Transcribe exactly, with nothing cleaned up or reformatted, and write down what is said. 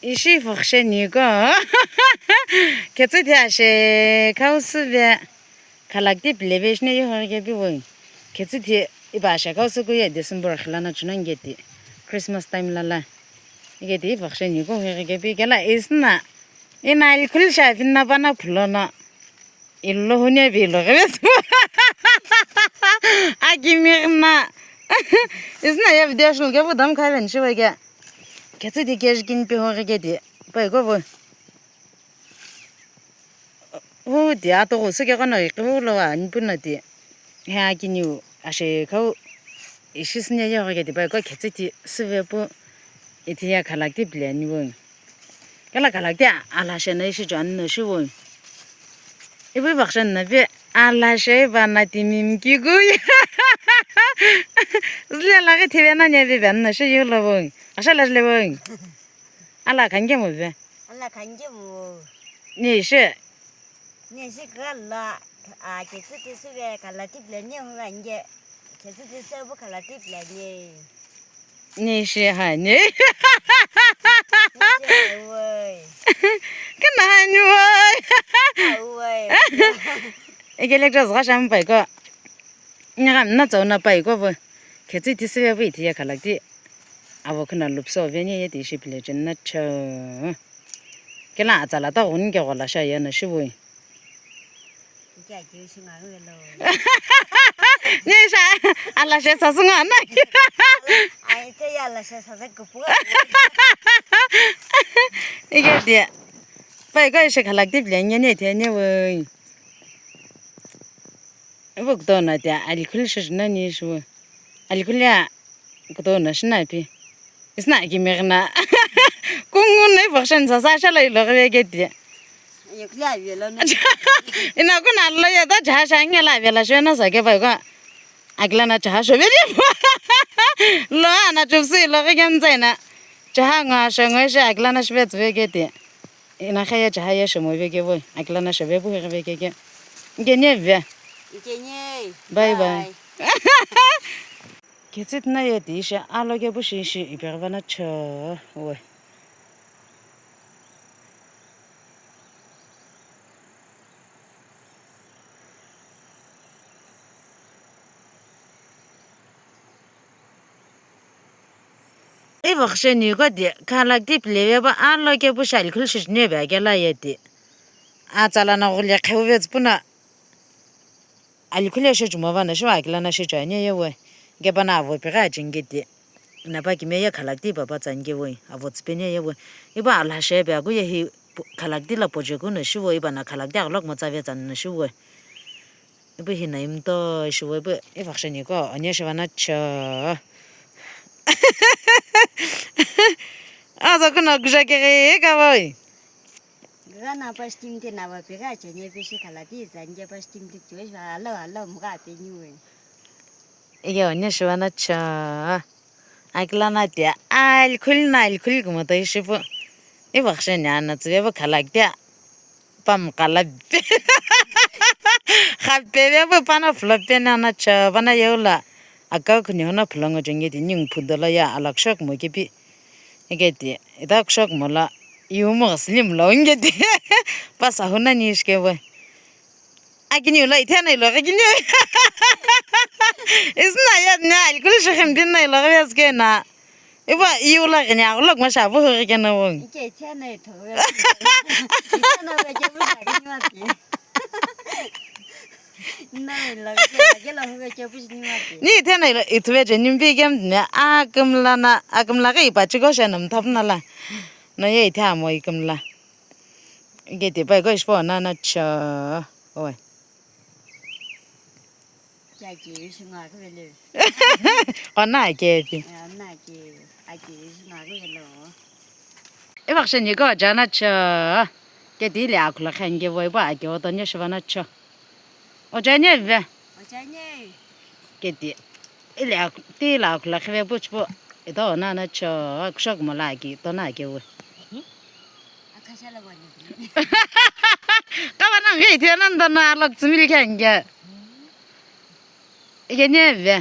Ishi voksheni ko. Ketsü thi ashe kau süve. Khalakti pileve shine yo hoi kepi woi. Ketsü thi ipa ashe kau süku ye December khilana chuna ngeti. Christmas time lala. Ngeti voksheni ko hoi kepi kela isna. Ina alikhul sha finna pana phulono. Illo huni avi lo ghivesu. Akimi ghina. Isna ye video shulu kepu dam khaven shiweke. Ketsü thi keji kin pi hoi keti. Pai ko vo. Hu ti atoghu süke kono iqi hu lo wa nipu no ti. He akiniu ashe kau ishi süne ye hoi keti pai ko ketsü thi süve pu. Ithi ye khalakti pileni woi. Kela khalakti alashe na ishi chani no shi woi. Ivi vakshan na vi alashe va na timi mkigui. Zile laghi thive na nye vi van na shi yu lo woi. Asha la zile woi. Ala khange mu ve. Ala khange mu. Ni she. Ni she kala, a, ketsü thi süve khalakti pileni hu ange. Ketsü thi süve khalakti pileni. Ni she ha ni. Ni she ha woi. Kana ha ni woi. Ha woi. Ege lectures ga sham pai ko. Nya ga na tsau na pai ko vo. Ketsü thi süve vo ithi ye khalakti. Avo khina lupso veni ye ti shi pile chen na cho. Kela atsala ta ghun ke gola sha ye na shi woi. Ni sha alashe sa sunga na. Ai te ya alashe sa sa kupu. Ige dia. Pai ko ishi khalakti pileni ne te ne woi. Ivo kutono tia alikhuli shijuna ni shivu. Alikhuli a kutono shina pi. Isna akimi ghina. Kungu na ivo kshen sa sa shala ilo ghive keti. Ina kuna lo ye ta cha sha nge la vela shona sa ke pai ko. Akila na cha sho veli. Lo ana chupsi lo ghi kem zaina. Cha nga sho ngo shi akila na shive tsuve keti. Ina kha ye chaha ye shemo veke voi, akila na sheve pu veke veke. Nke nye ve. Nke nye. Bye bye. Bye. Ketsü thi na ye ti ishi alo ke pu shi ishi ipeghi va na cho we. Ivo ksheniko ti khalakti pileve pa alo kepu shi alikhuli shijuneve akela ye ti. Atsala na ghule kheuve tsüpuna alikhuli ye shijumova na shiva akila na shiju anye ye we. Kepa na avo pighi achingi ti. Napa kime ye khalakti papa tsanike we. Avo tsüpeni ye we. Ipa alhasheve aku ye hi khalakti la pojeku na shivo ipa na khalakti aghulok motsave tsanu na shive. Ipu hina imto ishiwo ipu ivaksheniko onye shiva na cho. Aza kuna kuja keghe kavoi. Gana pa steam te na va pega chenye pe shi kala ti zanje pa steam te cho alo alo mga pe niwe. Ige onye shiva na cho. Akila na tia alikhuli na alikhuli kumoto ishipu. Ivakshen ya na tsivepu khalak tia. Pam kala. Khapevepu pana flop pena na cha pana yeula. Aka kuni hona phlongo jenge ti ning phudola ya alakshok mo kepi. Ege ti ita kshok mo la. Yumo slim lo nge ti. Pasa hona ni ishke we. Akini ula ithena ilo akini. Isna ya na alikhuli shikhin bin na ilo ya skena. Iba iula gini agulok ma shabu hu gini wong. Ike ithena itho. Ithena hu ke bu shakini mati. Na ilo ke ke lo hu ke bu shini mati. Ni ithena ilo ithuve je nimbi kem ne akamla na akamla ke ipa chiko sha nam thapna la. No ye itha mo ikamla. Ike te pai ko ispo na na cha. Oi. Kya ke ishi nga ke le. Ona ke pi. Ona ke ake ishi nga ke lo. Ivaksheniko jana cha. Ke ti le akula khan ke voi ba ake oto ne shiva na cha. O janye ve. O janye. Ke ti. Ile ak-, ti la akula khive puchpo. Ito na na cha. Kushok mo la ki to na ke we. Akashala wani. Kaba nang hei thia nan dana alak tsumil kya nge. Ike nye ve.